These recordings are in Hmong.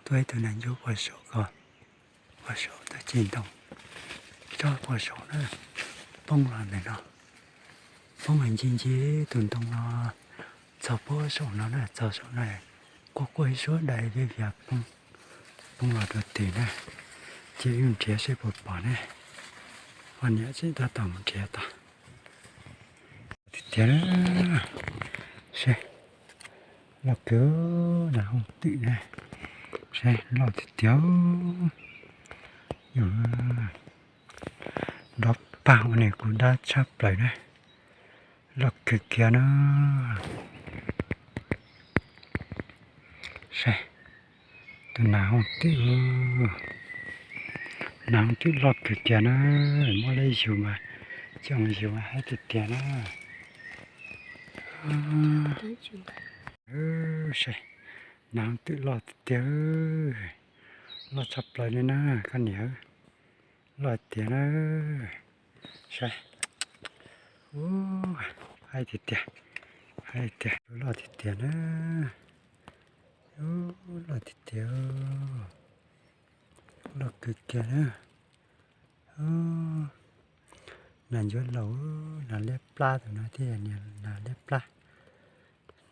Tuaj ib tug nas ncuav puag saum ko, puag saum tag ceg ntoo, tsob puag saum na, poob los ntawm no, poob ncig ncig tus ntoo no, txog puag saum no na, txog saum no, quaj quaj ib suab dai vij vias poob, poob los dua twg na, ces yeej nrhiav seb puas pom ne, poj niam tseem tab tom mus nrhiav tod. Tiag tiag na, seb, loj kawg, nas hooj twm na, seb loj tiag tiag, yog dob pag ua nws kuv dab tshaj plaws na, loj kawg kiag na. Saib, tus nas hooj twm, nas hooj twm loj kawg kiag na, muab lawv yug mas, coj mus yug mas haib tiag tiag na. Saib, nas hooj twm loj tiag tiag, loj tshaj plaws li na koj niam, loj tiag na. Saib, haib tiag tiag, haib tiag, loj tiag tiag na, loj tiag tiag, loj kawg kiag na. Nas ncuav laus, nas liab plab tus no thiaj yog nas liab plab.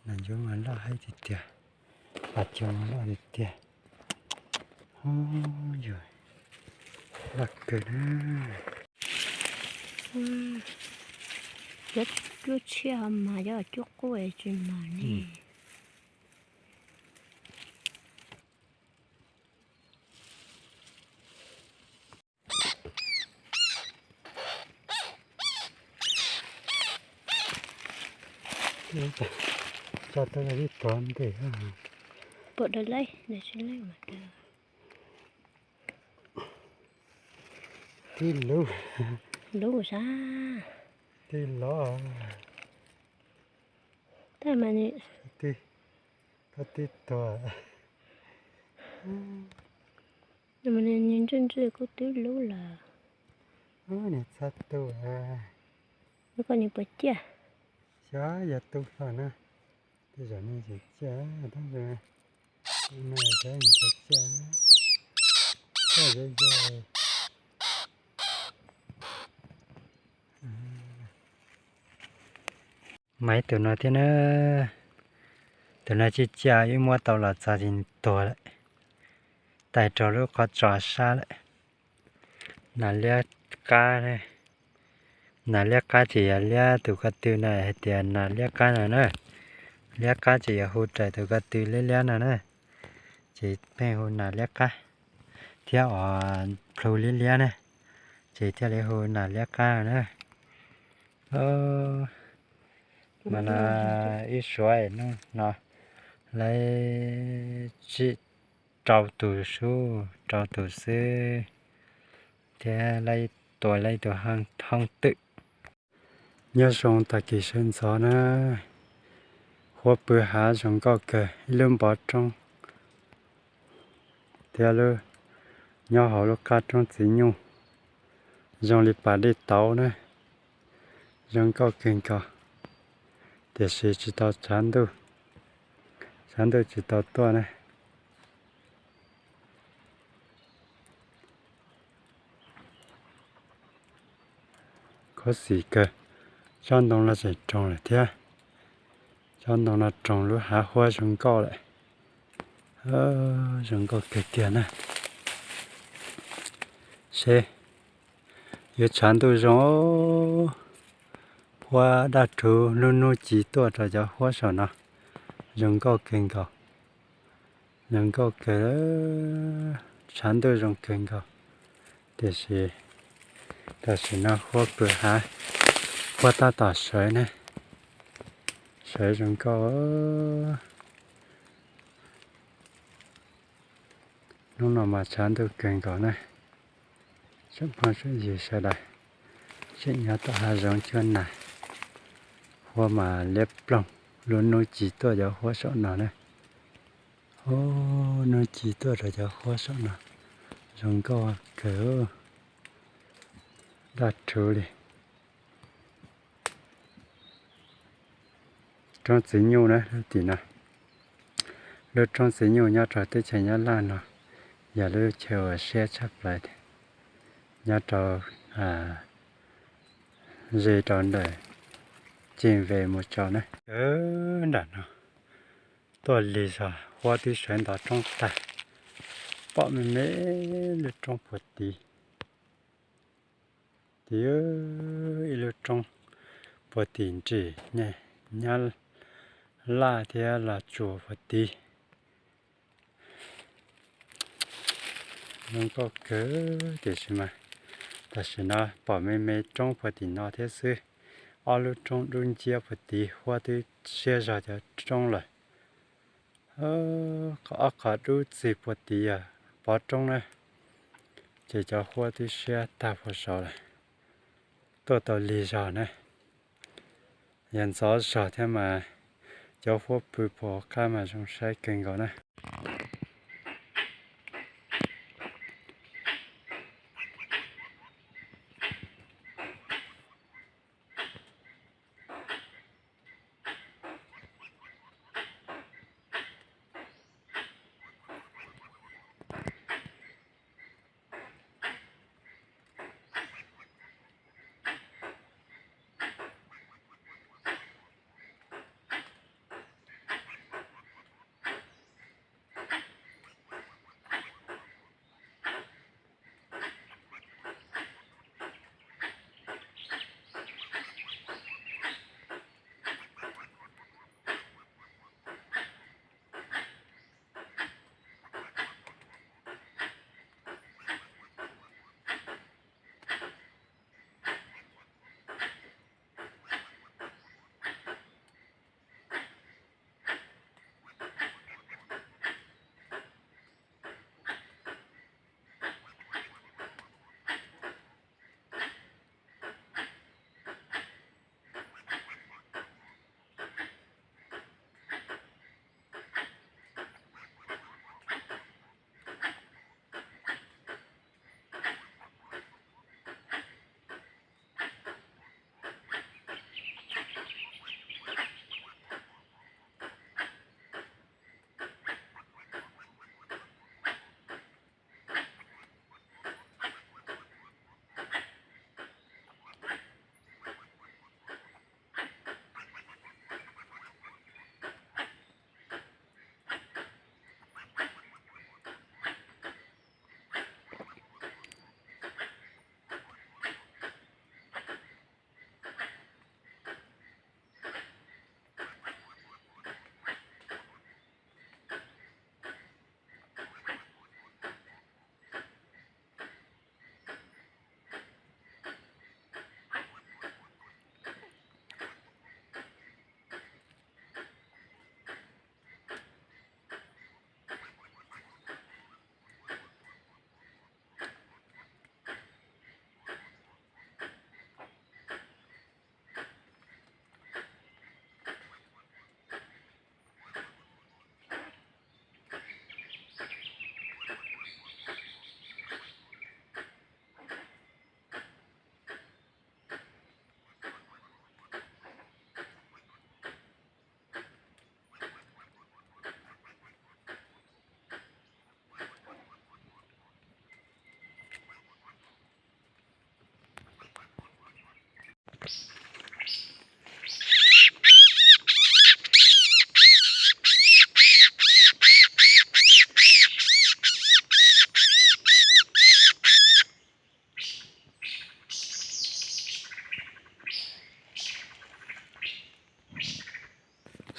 Nas ncuav mas loj haib tiag tiag, pas cog mas loj tiag tiag. Yog loj kawg na. Cov cuab tshiab ho mas cov cuab qub tsis mas ne. Coj tuaj ib tuag ntev. Pom dawb laib, dawb tsis laib mas dawb. Tib lub. Lub sab. Tib lub. Tab mas nws, koj tib tuag. Nws ntswj ntswj kuj twb lub lawm. Nws txhob tu. Koj nws puas ciaj? Xyov yog tu hlo na. Tej zaum nws tsis ciaj, tab sis no xyov nws puas ciaj. Koj yog yog. Mas ib tus no thiab na, tus no ciaj ciaj, wb muab tau los txog ces tuag lawm, tais rau lub qhov tso sab lawm. Nas liab qab, nas liab qab ces yog liab tus ko tw na, hais tias nas liab qab no na. Liab qab ces yog hu raws tus ko tw liab liab no na, ces pheej hu nas liab qab, thiab os plhu liab liab na, ces thiaj li hu nas liab qab na. Mas ib suav hnub no lawv tsim rau tus xwb, rau tus xwb, thiab lawv tua lawv tus hoob twm. Nyob zoo tag kis sawv ntxov na, huab pw hav zoo nkauj kawg, ib lub npov roob thiab lub, nyob hauv lub qab roob txiv nyuj, zoo li pas dej tauv na, zoo nkauj kawg nkaus, tiam sis tsis tau tshav ntuj, tshav ntuj tsis tau tuaj na. Khuv xim kawg, tsob ntoo no tseem roos lawm thiab. Tsob ntoo no roos lub hav huab zoo nkauj lawm. Zoo nkauj kawg kiag na. Seb, yuav tshav ntuj zoo, huab daj rhuv lub hnub ci tuaj rau cov huab saum no. Zoo nkauj kawg nkaus. Zoo nkauj kawg, tshav ntuj zoo kawg nkaus. Tiam sis tam sim no huab pw hav, huab tab tom sawv ne, sawv zoo nkauj. Hnub no mas tshav ntuj kawg nkaus na. Tsoom phooj tsoom ywg sawv daws, tseem nyob tom hav zoov cuab nas, huab mas liab ploog, lub hnub ci tuaj cov huab saum no na. Hnub ci tuaj rau cov huab saum no, zoo nkauj kawg, daj rhuv li. Roob txiv nyuj na, tim no, Lub roob Txiv Nyuj nyob rau teb chaws Nyab Laj no yog lub chaw uas siab tshaj plaws, nyob rau ze rau ntawm Cim Ve mus tso na. Nram no tuaj lig zog, huab twb sawv ntov roob tag, pom me me lub roob puag tid. Tid, ib lub roob puag tim nrim Nyab Laj thiab Los Tsuas puag tid. Zoo nkauj kawg tiam sis mas tam sim no pom me me roob puag tim no thiab xwb. Ob lub roob dub nciab puag tid, huab twb siab zog cov roob lawm. Ob qhov dub txig puag tid yog pov roob na, ces cov huab twb siab tag puag saud lawm. Tuaj tau lig zog na, yog ntxov zog thiab mas cov huab pw puag qab mas zoo saib kawg nkaus na.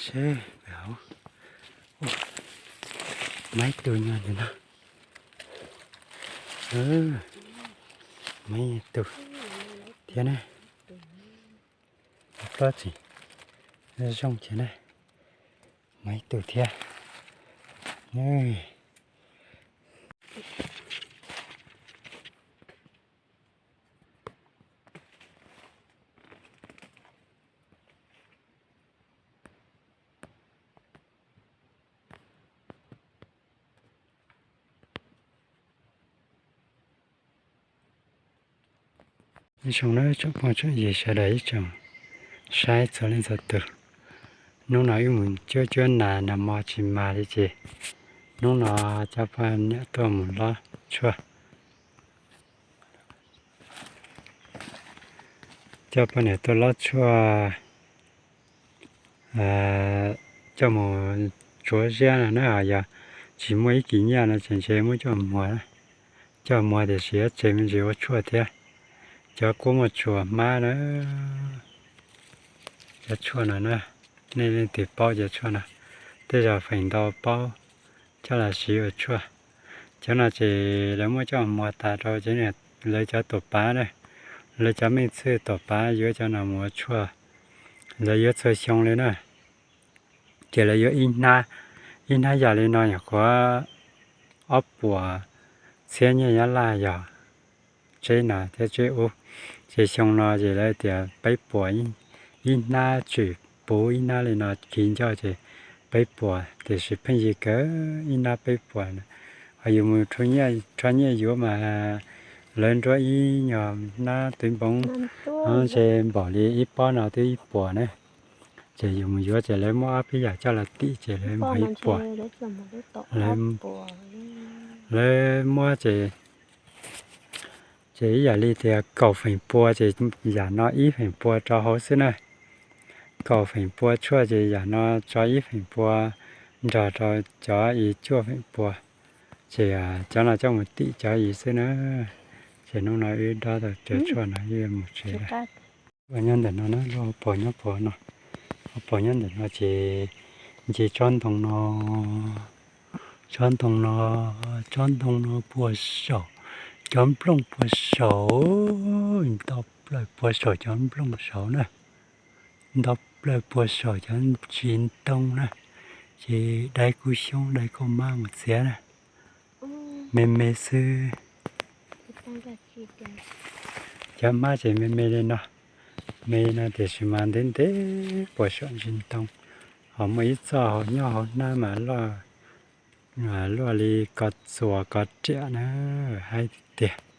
Seb, maib tus nyob ntawm no. Maib tus thiab na. Plaub tseem zoo thiab na. Maib tus thiab. Ib zoo na tsoom phooj tsoom ywg sawv daws ib tsoom saib txhua leej txhua tus. Hnub no wb mus cuab cuab nas, nag hmo tsis mag li ces hnub no coj poj niam tuaj mus lob tshuaj. Coj poj niam tuaj lob tshuaj, coj mus tsuav ziab no na. Yog tsis muaj ib kis nyiaj no ces ntshe muab coj muag, coj muag tiam sis yuav tseg me ntsis ua tshuaj thiab. Cov kuab muaj tsuas hmab na, cov tshuaj no na, nej leej twg paub cov tshuaj no, tej zaum feem ntau paub coj los siv ua tshuaj. Cov no ces lawv muab coj muag tas rau ces lawv cov tuam pav na, lawv cov meej txwj tuam pav yuav cov no mus ua tshuaj, lawv yuav txhua xyoo li na. Ces lawv yuav ib hnab, ib hnab yam li no nyuam qhuav ob puas txhiab nyiaj Nyab Laj yog tseb no thiab tseb ub. Ces xyoo no ces lawv tias peb puas, ib hnab tseem puv ib hnab li no khi ncauj ces peb puas, tiam sis pheej yig kawg ib hnab peb puas. Ho yus mus rho nyiaj yuav mas lawv nruab ib nyuag hnab twv npoo, ntshe npaum li ib pob no twb ib puas na. Ces yus mus yuav ces lawv muab ob peb yam coj los tim ces lawv npaum ib puas. Lawv muab ces, ces ib yam li tias kaum feem pua ces yam no ib feem pua rau hauv xwb na. Kaum feem pua tshuaj ces yam no tso ib feem pua nrog rau cov i cuaj feem pua. Ces cov no coj mus tim cov i xwb na. Ces hnub no wb dob tau cov tshuaj no wb mus tsev. Ua nyob ntawm no na, lub hauv paus nyob puag no, hauv paus nyob ntawm no ces nce tsob ntoo no, tsob ntoo no, tsob ntoo no puag saum cov nplooj puag saum, nto plaws puag saum cov nplooj saud na, nto plaws puag saum cov ntsis ntoo na. Ces dai kuv xyoob dai kuv mab mus txiav na, me me xwb. Cov hmab ces me me li no, me no tiam sis mas ntev ntev puag saum ntsis ntoo, ho muaj ib txoj nyob hauv hnab mas luaj li ko txuas ko riam na, haib tiag tiag.